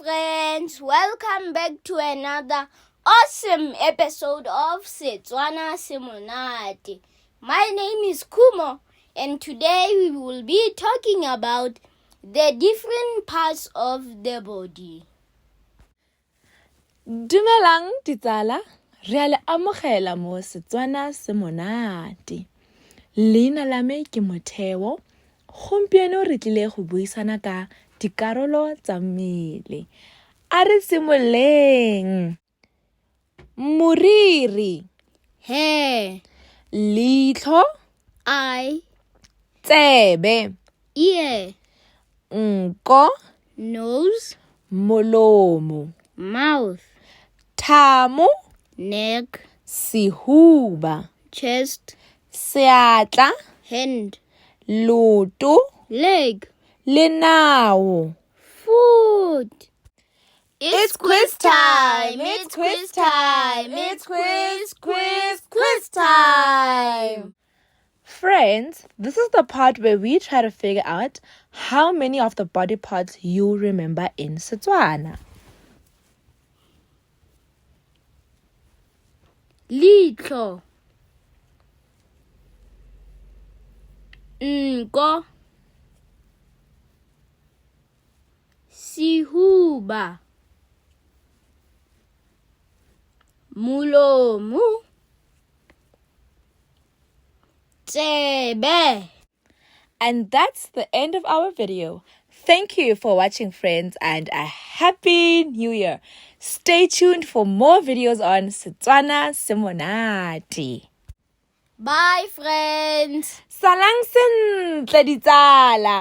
friends, welcome back to another awesome episode of Setswana Semonate. My name is Kumo and today we will be talking about the different parts of the body. Dumelang ditsala, re a le amogela mo Setswana se monate. Leina la me ke Motheo. Gompieno re tlile go buisana ka dikarolo tsa mmele. A re simololeng. Moriri, Hair, leitlho, eye, tsebe, ear, nko, nose, molomo, mouth, thamo, neck, sehuba, chest, seatla, hand, loto, leg, lenao. foot. It's quiz time! It's quiz time! It's quiz, quiz, quiz time! Friends, this is the part where we try to figure out how many of the body parts you remember in Setswana. Leitlho, nko, sehuba, molomo, tsebe. And that's the end of our video. Thank you for watching, friends, and a happy new year. Stay tuned for more videos on Setswana Semonate. Bye, friends. Salang sentle ditsala.